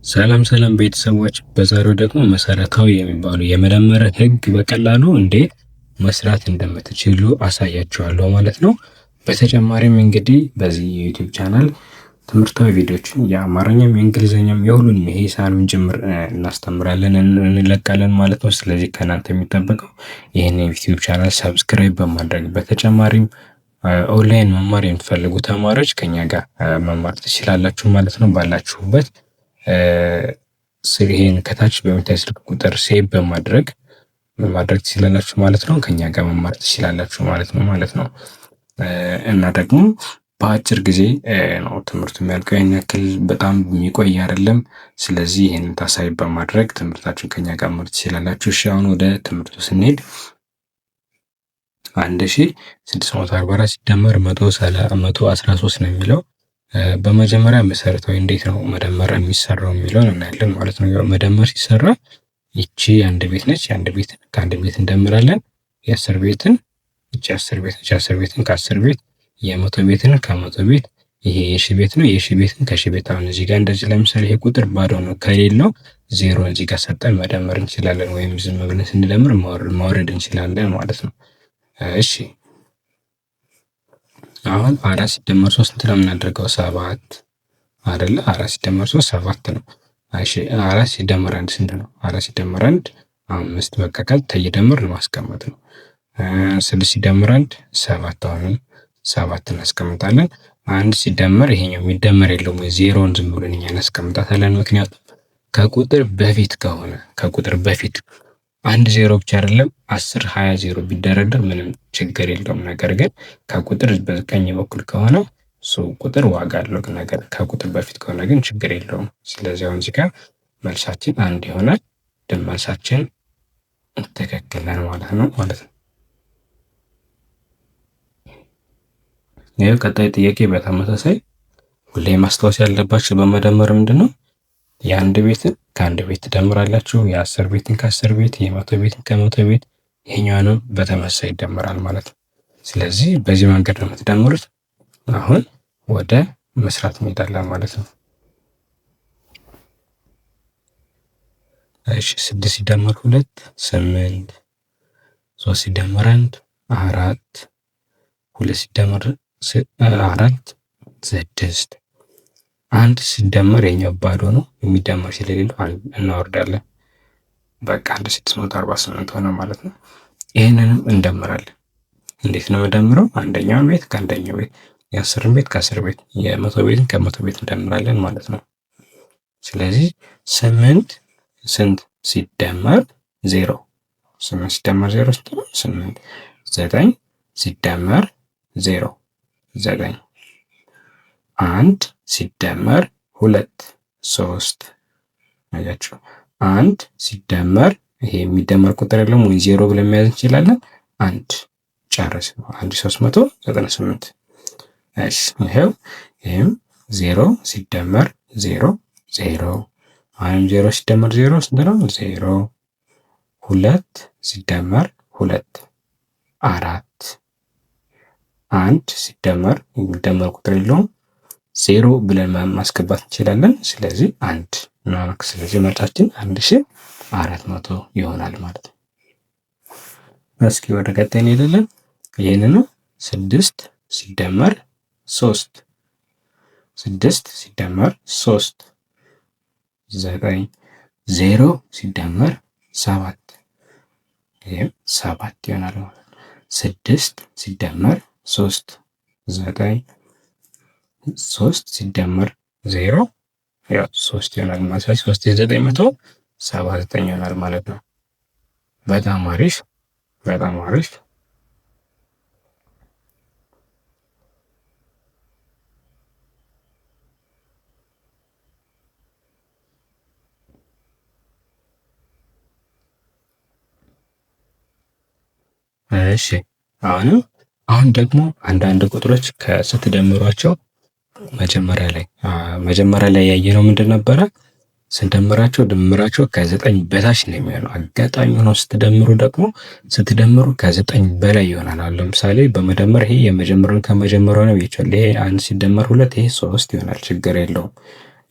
ሰላም ሰላም ቤተሰቦች፣ በዛሬው ደግሞ መሰረታዊ የሚባሉ የመደመር ህግ በቀላሉ እንዴት መስራት እንደምትችሉ አሳያችኋለሁ ማለት ነው። በተጨማሪም እንግዲህ በዚህ የ YouTube channel ትምህርታዊ ቪዲዮችን የአማርኛም የእንግሊዝኛም የሁሉንም የሂሳብም ጭምር እናስተምራለን እንለቃለን ማለት ነው። ስለዚህ ከእናንተ የሚጠበቀው ይህን የ YouTube channel subscribe በማድረግ፣ በተጨማሪም ኦንላይን መማር የምትፈልጉ ተማሪዎች ከኛ ጋር መማር ትችላላችሁ ማለት ነው። ባላችሁበት ይሄን ከታች በሚታይ ስልክ ቁጥር save በማድረግ ማድረግ ትችላላችሁ ማለት ነው። ከኛ ጋር መማር ትችላላችሁ ማለት ነው። እና ደግሞ በአጭር ጊዜ ነው ትምህርቱ የሚያልቀው፣ ይህን ያክል በጣም የሚቆይ አይደለም። ስለዚህ ይህንን ታሳቢ በማድረግ ትምህርታችሁን ከኛ ጋር መማር ትችላላችሁ። እሺ፣ አሁን ወደ ትምህርቱ ስንሄድ 1644 ሲደመር 113 ነው የሚለው። በመጀመሪያ መሰረታዊ እንዴት ነው መደመር የሚሰራው የሚለውን እናያለን ማለት ነው። መደመር ሲሰራ ይቺ አንድ ቤት ነች። የአንድ ቤትን ከአንድ ቤት እንደምራለን። የ10 ቤትን፣ ይቺ 10 ቤት ነች። የ10 ቤትን ከ10 ቤት፣ የ100 ቤትን ከ100 ቤት፣ ይሄ የሺ ቤት ነው። የሺ ቤትን ከሺ ቤት። አሁን እዚህ ጋር እንደዚህ ለምሳሌ ይሄ ቁጥር ባዶ ነው፣ ከሌለው ዜሮ እዚህ ጋር ሰጠን መደመር እንችላለን፣ ወይም ዝም ብለን ስንደምር ማውረድ እንችላለን ማለት ነው። እሺ፣ አሁን አራት ሲደመር ሶስት ስንት ነው የምናደርገው? ሰባት አይደለ? አራት ሲደመር ሶስት ሰባት ነው። እሺ፣ አራት ሲደመር አንድ ስንት ነው? አራት ሲደመር አንድ አምስት። በቃ ቀጥታ እየደመርን ማስቀመጥ ነው። ስድስት ሲደመር አንድ ሰባት፣ አሁንም ሰባት እናስቀምጣለን። አንድ ሲደመር፣ ይሄኛው የሚደመር የለውም፣ ዜሮን ዝም ብለን እኛ እናስቀምጣታለን። ምክንያቱም ከቁጥር በፊት ከሆነ፣ ከቁጥር በፊት አንድ ዜሮ ብቻ አይደለም 10 20 ዜሮ ቢደረደር ምንም ችግር የለውም። ነገር ግን ከቁጥር በቀኝ በኩል ከሆነ እሱ ቁጥር ዋጋ አለው። ነገር ከቁጥር በፊት ከሆነ ግን ችግር የለውም። ስለዚህ አሁን እዚህ ጋር መልሳችን አንድ ይሆናል። መልሳችን ትክክል ነን ማለት ነው። ይኸው ቀጣይ ጥያቄ በተመሳሳይ ሁሌ ማስታወስ ያለባችሁ በመደመር ምንድን ነው? የአንድ ቤትን ከአንድ ቤት ትደምራላችሁ፣ የ10 ቤትን ከ10 ቤት፣ የ100 ቤትን ከ100 ቤት፣ ይሄኛውንም በተመሳሳይ ይደመራል ማለት ነው። ስለዚህ በዚህ መንገድ ነው የምትደምሩት። አሁን ወደ መስራት እንሄዳለን ማለት ነው። እሺ፣ ስድስት ሲደመር ሁለት ስምንት፣ ሶስት ሲደመር አንድ አራት፣ ሁለት ሲደመር አራት ስድስት፣ አንድ ሲደመር የኛው ባዶ ነው፣ የሚደመር ስለሌለው እናወርዳለን። በቃ አንድ 648 ሆነ ማለት ነው። ይህንንም እንደምራለን። እንዴት ነው የምደምረው? አንደኛውን ቤት ከአንደኛው ቤት፣ የ10ን ቤት ከ10 ቤት፣ የ100 ቤትን ከ100 ቤት እንደምራለን ማለት ነው። ስለዚህ ስምንት ስንት ሲደመር ዜሮ፣ ስምንት ሲደመር ዜሮ ስንት ነው? ስምንት። ዘጠኝ ሲደመር ዜሮ ዘጠኝ። አንድ ሲደመር ሁለት ሶስት። አያችሁ፣ አንድ ሲደመር፣ ይሄ የሚደመር ቁጥር የለም ወይ ዜሮ ብለን መያዝ እንችላለን። አንድ ጨረስ ነው። 1398። እሺ፣ ይሄው ይሄም ዜሮ ሲደመር ዜሮ ዜሮ። አሁንም ዜሮ ሲደመር ዜሮ ስንት ነው? ዜሮ። ሁለት ሲደመር ሁለት አራት። አንድ ሲደመር፣ የሚደመር ቁጥር የለውም፣ ዜሮ ብለን ማስገባት እንችላለን። ስለዚህ አንድ። ስለዚህ መልሳችን 1400 ይሆናል ማለት ነው። እስኪ ወደ ቀጣይ እንሄዳለን። ይህንኑ ስድስት ሲደመር ሶስት፣ ስድስት ሲደመር ሶስት ዘጠኝ፣ ዜሮ ሲደመር ሰባት፣ ይህም ሰባት ይሆናል ማለት ነው። ስድስት ሲደመር ሶስት ዘጠኝ፣ ሶስት ሲደመር ዜሮ ያው ሶስት ይሆናል ማለት ነው። 3979 ይሆናል ማለት ነው። በጣም አሪፍ፣ በጣም አሪፍ። እሺ፣ አሁንም አሁን ደግሞ አንዳንድ ቁጥሮች ስትደምሯቸው መጀመሪያ ላይ ያየነው ምንድን ነበረ? ስንደምራቸው ድምራቸው ከ9 በታች ነው የሚሆነው። አጋጣሚ ሆኖ ስትደምሩ ደግሞ ስትደምሩ ከ9 በላይ ይሆናል። አሁን ለምሳሌ በመደመር ይሄ የመጀመሪያውን ከመጀመሪያው ነው ይቻላል። ይሄ አንድ ሲደመር ሁለት ይሄ ሶስት ይሆናል። ችግር የለውም።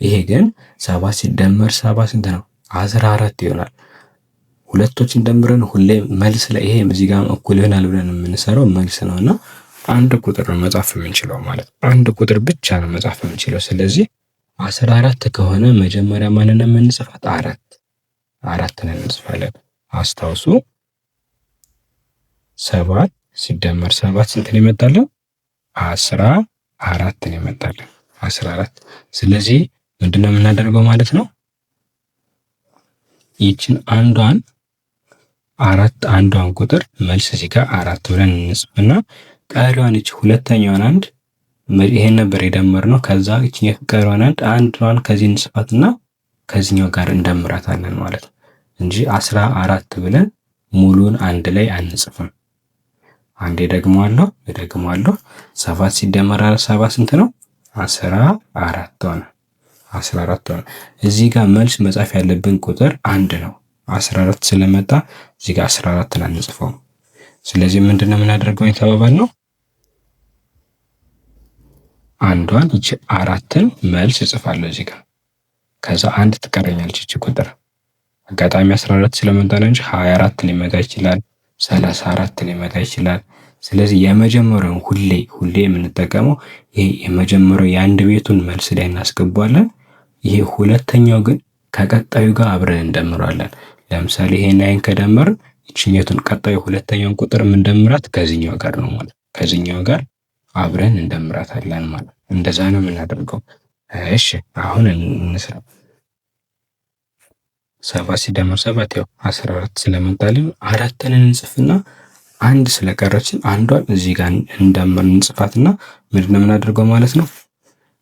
ይሄ ግን 7 ሲደመር 7 ስንት ነው? 14 ይሆናል። ሁለቶችን ደምረን ሁሌ መልስ ላይ ይሄ እዚህ ጋር እኩል ይሆናል ብለን የምንሰራው መልስ ነውና አንድ ቁጥር ነው መጻፍ የምንችለው ማለት ነው። አንድ ቁጥር ብቻ ነው መጻፍ የምንችለው። ስለዚህ 14 ከሆነ መጀመሪያ ማንን ነው የምንጽፋት? አራትን እንጽፋለን። አስታውሱ 7 ሲደመር 7 ስንት ነው የመጣልን? 14 ነው የመጣልን፣ 14። ስለዚህ ምንድነው የምናደርገው ማለት ነው? ይችን አንዷን አራት አንዷን ቁጥር መልስ እዚህ ጋር 4 ብለን እንጽፍና ቀሪዋን ይች ሁለተኛዋን አንድ ይሄን ነበር የደመርነው። ከዛ ይች ቀሪዋን አንዷን ከዚህ እንጽፋትና ከዚህኛው ጋር እንደምራታለን ማለት ነው እንጂ 14 ብለን ሙሉን አንድ ላይ አንጽፍም። አንዴ ደግመዋለሁ እደግመዋለሁ። 7 ሲደመር 7 ስንት ነው? 14 ሆነ። 14 ሆነ። እዚህ ጋር መልስ መጻፍ ያለብን ቁጥር አንድ ነው። 14 ስለመጣ እዚህ ጋር 14ን አንጽፈውም። ስለዚህ ምንድነው የምናደርገው የተባባልነው አንዷን ይቺ 4ን መልስ እጽፋለሁ እዚህ ጋር። ከዛ አንድ ትቀረኛለች ይቺ ቁጥር። አጋጣሚ 14 ስለመጣ ነው እንጂ 24 ሊመጣ ይችላል፣ 34 ሊመጣ ይችላል። ስለዚህ የመጀመሪያውን ሁሌ ሁሌ የምንጠቀመው ይሄ የመጀመሪያው የአንድ ቤቱን መልስ ላይ እናስገባለን። ይሄ ሁለተኛው ግን ከቀጣዩ ጋር አብረን እንደምራለን። ለምሳሌ ይሄን አይን ከደመርን ይችኛቱን ቀጣዩ ሁለተኛውን ቁጥር የምንደምራት ከዚህኛው ጋር ነው ማለት ከዚህኛው ጋር አብረን እንደምራታለን ማለት እንደዛ ነው የምናደርገው። እሺ አሁን እንስራ። 7 ሲደመር 7 ያው 14 ስለመጣልን 4ን እንጽፍና አንድ ስለቀረችን አንዷን እዚህ ጋር እንደምር እንጽፋትና ምንድነው የምናደርገው ማለት ነው?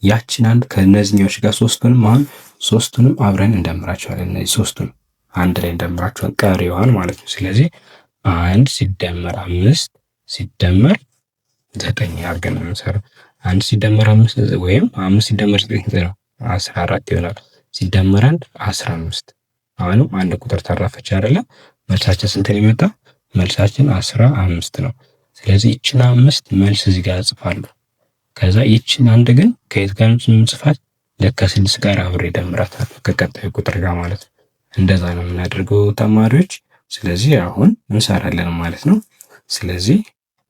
ያችን አንድ ከነዚህኛዎች ጋር ሶስቱንም አሁን ሶስቱንም አብረን እንደምራቸዋለን። እነዚህ ሶስቱን አንድ ላይ እንደምራቸዋለን ቀሪዋን ማለት ነው። ስለዚህ 1 ሲደመር 5 ሲደመር 9 አድርገን ነው የምንሰራው። 1 ሲደመር 5 ወይም 5 ሲደመር 9 ነው 14 ይሆናል። ሲደመር 1 15። አሁንም አንድ ቁጥር ተረፈች አይደለ? መልሳችን ስንት ነው የመጣው? መልሳችን 15 ነው። ስለዚህ ይችን 5 መልስ እዚህ ጋር እጽፋለሁ። ከዛ ይችን አንድ ግን ከየት ጋር የምጽፋት? ከ6 ጋር አብሬ እደምራታለሁ ከቀጣዩ ቁጥር ጋር ማለት ነው። እንደዛ ነው የምናደርገው ተማሪዎች። ስለዚህ አሁን እንሰራለን ማለት ነው። ስለዚህ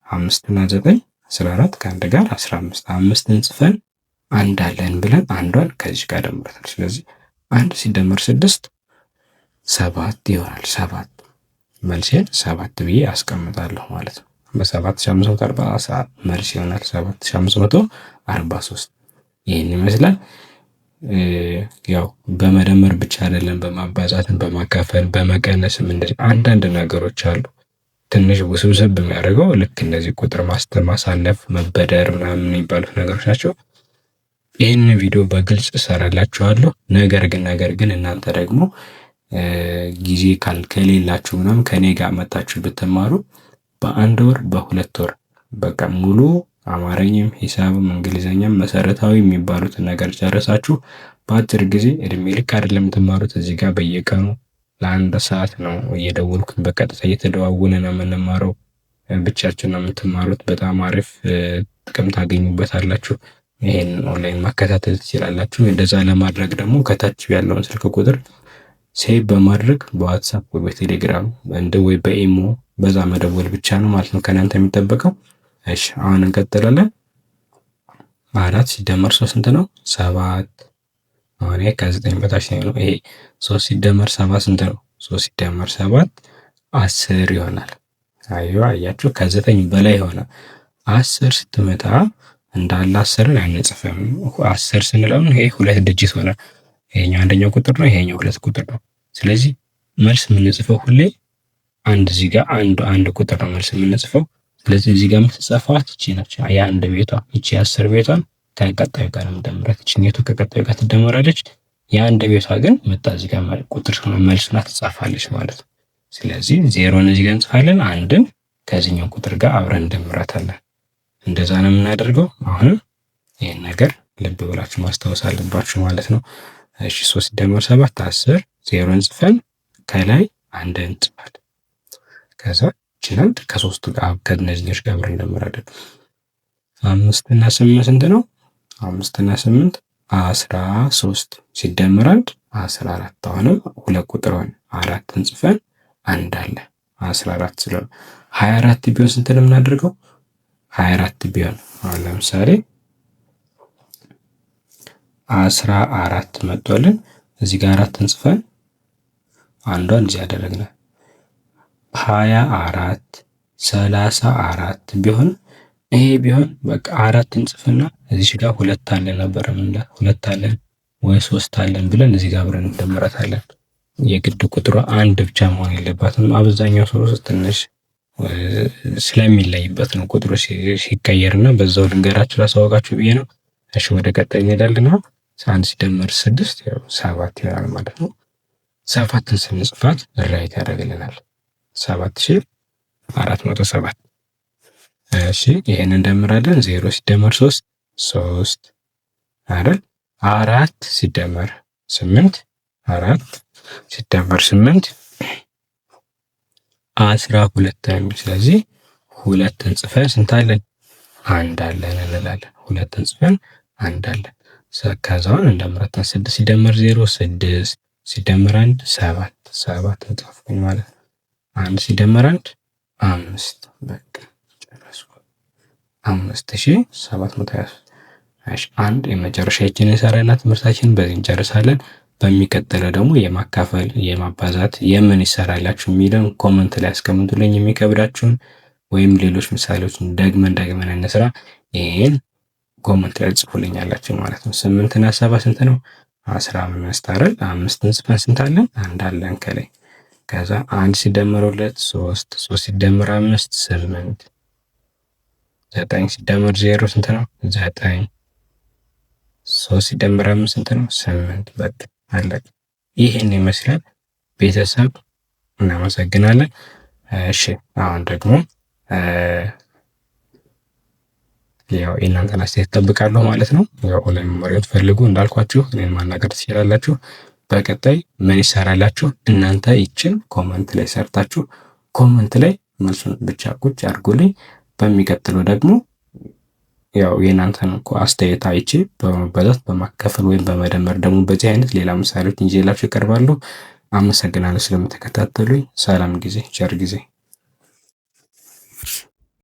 5 እና 9 14 ከአንድ ጋር 15 5ን ጽፈን አንድ አለን ብለን አንዷን ከዚህ ጋር ደምራታል። ስለዚህ 1 ሲደመር 6 7 ይሆናል። 7 መልሴን 7 ብዬ አስቀምጣለሁ ማለት ነው። በ7540 መልስ ይሆናል 7543። ይሄን ይመስላል። ያው በመደመር ብቻ አይደለም፣ በማባዛትም በማካፈል በመቀነስም እንደዚህ አንዳንድ ነገሮች አሉ። ትንሽ ውስብስብ የሚያደርገው ልክ እንደዚህ ቁጥር ማሳለፍ መበደር ምናምን የሚባሉት ነገሮች ናቸው። ይህንን ቪዲዮ በግልጽ እሰራላችኋለሁ። ነገር ግን እናንተ ደግሞ ጊዜ ከሌላችሁ ምናምን ከኔ ጋር መጣችሁ ብትማሩ በአንድ ወር በሁለት ወር በቃ ሙሉ አማርኛም ሂሳብም እንግሊዘኛም መሰረታዊ የሚባሉትን ነገር ጨርሳችሁ በአጭር ጊዜ እድሜ ልክ አይደለም የምትማሩት። እዚህ ጋር በየቀኑ ለአንድ ሰዓት ነው እየደወልኩኝ በቀጥታ እየተደዋወልን ነው የምንማረው። ብቻችሁን ነው የምትማሩት። በጣም አሪፍ ጥቅም ታገኙበታላችሁ። ይሄን ኦንላይን መከታተል ትችላላችሁ። እንደዛ ለማድረግ ደግሞ ከታች ያለውን ስልክ ቁጥር save በማድረግ በዋትሳፕ ወይ በቴሌግራም እንደ ወይ በኢሞ በዛ መደወል ብቻ ነው ማለት ነው ከእናንተ የሚጠበቀው። እሺ አሁን እንቀጥላለን። 4 ሲደመር 3 ስንት ነው? 7። አሁን ይሄ ከ9 በታች ነው። ይሄ 3 ሲደመር 7 ስንት ነው? 3 ሲደመር 7 10 ይሆናል። አያችሁ ከ9 በላይ ሆነ። 10 ስትመጣ እንዳለ 10ን አንጽፍም። 10 ስንለው ይሄ ሁለት digit ሆነ። ይሄኛው አንደኛው ቁጥር ነው፣ ይሄኛው ሁለት ቁጥር ነው። ስለዚህ መልስ የምንጽፈው ሁሌ አንድ እዚህ ጋር አንድ ቁጥር ነው መልስ የምንጽፈው። ስለዚህ እዚህ ጋር የምትጻፈው እቺ ነች፣ የአንድ ቤቷ እቺ 10 ቤቷን ከቀጣዩ ጋር ነው የምደምራት። እቺኛቱ ከቀጣዩ ጋር ትደመራለች። የአንድ ቤቷ ግን መጣ እዚህ ጋር ቁጥር መልስ ናት ትጻፋለች ማለት ነው። ስለዚህ ዜሮን እዚህ ጋር እንጽፋለን፣ አንድን ከዚህኛው ቁጥር ጋር አብረን እንደምራታለን። እንደዛ ነው የምናደርገው። አሁንም ይሄን ነገር ልብ ብላችሁ ማስታወስ አለባችሁ ማለት ነው። እሺ 3 ሲደመር 7 10፣ ዜሮን ጽፈን ከላይ አንድ እንጽፋለን። ከዛ እቺን አንድ ከሶስቱ ጋር ከእነዚህኞች ጋር አብረን እንደምራለን። 5 እና 8 ስንት ነው? 5 እና 8 13 ሲደመር 1 14። አሁንም ሁለት ቁጥር ሆነ፣ አራትን ጽፈን አንድ አለ 14 ስለሆነ 24 ቢሆን ስንት ነው የምናደርገው? 24 ቢሆን አሁን ለምሳሌ 14 መጥቶልን እዚህ ጋር አራትን ጽፈን አንዷን እዚህ ያደረግናል። 24፣ 34 ቢሆን፣ ይሄ ቢሆን በቃ አራት እንጽፍና እዚህ ጋር ሁለት አለን ነበር የምንላት፣ ሁለት አለን ወይ ሶስት አለን ብለን እዚህ ጋር አብረን እንደምራታለን። የግድ ቁጥሯ አንድ ብቻ መሆን የለባትም። አብዛኛው ሰው ትንሽ ስለሚለይበት ነው ቁጥሩ ሲቀየርና በዛው ልንገራችሁ ላሳወቃችሁ ብዬ ነው። እሺ፣ ወደ ቀጣይ እንሄዳለን። አንድ ሲደመር ስድስት ያው ሰባት ይሆናል ማለት ነው። ሰባትን ስንጽፋት right ያደርግልናል። 7407። እሺ፣ ይሄን እንደምራለን። ዜሮ ሲደመር ሶስት ሶስት አይደል? አራት ሲደመር ስምንት፣ አራት ሲደመር ስምንት 12 ነው። ስለዚህ ሁለትን ጽፈን ስንት አለን? አንድ አለን እንላለን። ሁለትን ጽፈን አንድ አለን። ከዛውን እንደምራለን። ስድስት ሲደመር ዜሮ ስድስት፣ ሲደመር አንድ ሰባት፣ ሰባት ጻፍኩኝ ማለት ነው። አንድ ሲደመር አንድ አምስት። በቃ ጨረስኩ። 5723። እሺ፣ አንድ የመጨረሻ ይችን እንሰራና ትምህርታችንን በዚህ እንጨርሳለን። በሚቀጥለው ደግሞ የማካፈል፣ የማባዛት የምን ይሰራላችሁ የሚለውን comment ላይ አስቀምጡልኝ የሚከብዳችሁን፣ ወይም ሌሎች ምሳሌዎችን ደግመን ደግመን እንስራ። ይሄን comment ላይ ጽፉልኛላችሁ ማለት ነው። ስምንት እና ሰባት ስንት ነው? 15 አይደል? አምስትን ጽፈን ስንት አለን? አንድ አለን ከላይ። ከዛ አንድ ሲደመር ሁለት ሶስት፣ ሶስት ሲደመር አምስት ስምንት፣ ዘጠኝ ሲደመር ዜሮ ስንት ነው? ዘጠኝ። ሶስት ሲደመር አምስት ስንት ነው? ስምንት። በቃ አለቀ። ይህን ይመስላል ቤተሰብ፣ እናመሰግናለን። እሺ፣ አሁን ደግሞ ያው የእናንተን አስተያየት እጠብቃለሁ ማለት ነው። ያው ኦንላይን መማሪያ ትፈልጉ እንዳልኳችሁ እኔን ማናገር ትችላላችሁ። በቀጣይ ምን ይሰራላችሁ፣ እናንተ ይችን comment ላይ ሰርታችሁ comment ላይ መልሱን ብቻ ቁጭ አድርጉልኝ። በሚቀጥለው ደግሞ ያው የእናንተን አስተያየት አይቼ በማባዛት፣ በማካፈል ወይም በመደመር ደግሞ በዚህ አይነት ሌላ ምሳሌዎች ይዤላችሁ ይቀርባሉ። አመሰግናለሁ ስለምትከታተሉኝ። ሰላም ጊዜ፣ ቸር ጊዜ።